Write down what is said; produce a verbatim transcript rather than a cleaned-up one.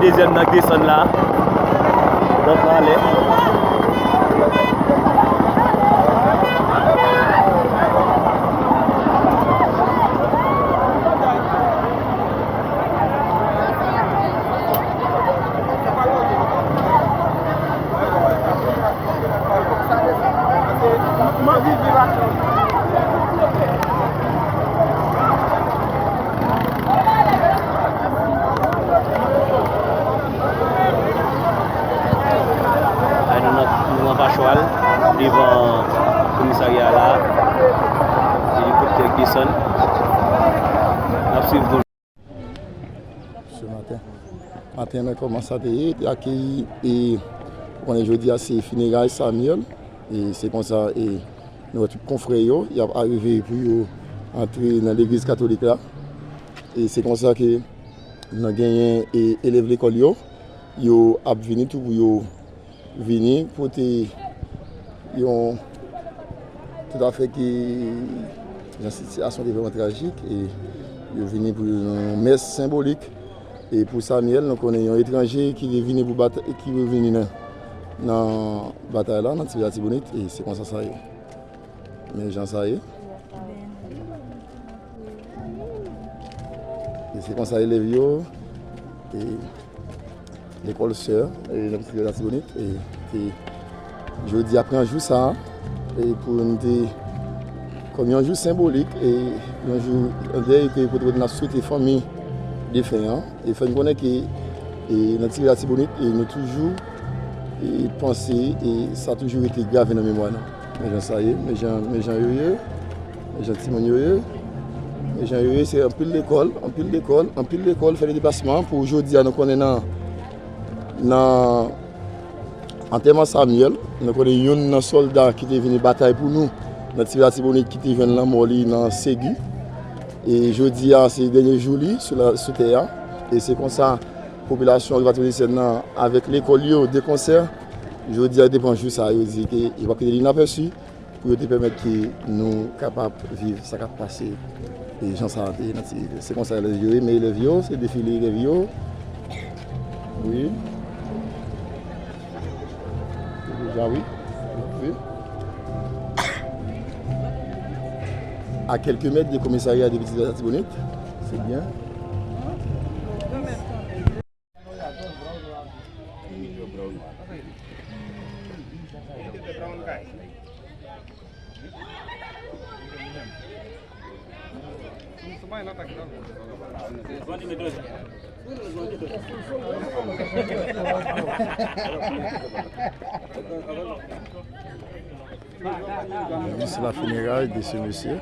Dezyèm nan k desann la. Donk, n ale. Ay, nou nan, nou nan Pachwal, devan komisarya a la. Elikoptè k desann. N ap swiv. Se maten. Maten an, kòman sa te ye? Te akeyi, e, ou konnen jodi a se fineray Samuel. E se konsa, e, nou wè tout konfrè yo, y ap arive pou yo antre nan legliz katolik la. E se konsa ke nou genyen, e, elèv lekòl yo, yo ap vini tou pou yo vini pote yon, tout afè ki, jan sitiyasyon te vrèman trajik, e yo vini pou yon mès senbolik. E pou Samuel, nou konnen yon etranje ki te vini pou batay, ki te vini nan, nan batay la, nan Ti Latibonit, e se konsa sa ye. Men jan sa ye. E se konsa elèv yo, e lekòl sè, e nan Ti Latibonit, e te jodi a pran jou sa a, e pou n te, kòm yon jou senbolik, e yon jou, yon dèy ke kote, kote n ap swete fanmi defen an, e fè n konnen ke, e nan Ti Latibonit, e nou toujou, e panse, e sa toujou rete grave nan memwa nou. Men jan sa ye, men jan, men jan yo ye, men jan timoun yo ye, men jan yo ye, se anpil lekòl, anpil lekòl, anpil lekòl fè deplasman pou jodi a nou konnen nan, nan antèman Samuel, nou konnen youn nan sòlda ki te vini batay pou nou nan Ti Latibonit ki te jwenn lanmò li nan Segi. E jodi a, se dènye jou li sou la, sou tè a. E se konsa, popilasyon Rivyè Tibonit nan, avèk lekòl yo, de konsè, jodi a, yo te pran jou sa, yo di ke yo p ap kite li inapèsi, pou yo te pèmèt ke nou kapab viv sa k ap pase, e jan sa a te ye nan Ti Rivyè. Se konsa elèv yo ye, men elèv yo, se defile elèv yo. Wi. Deja, wi. Wi. A kèlke mèt de komisarya de Ti Latibonit. Se byen. Wi, se la fineray de se mesye.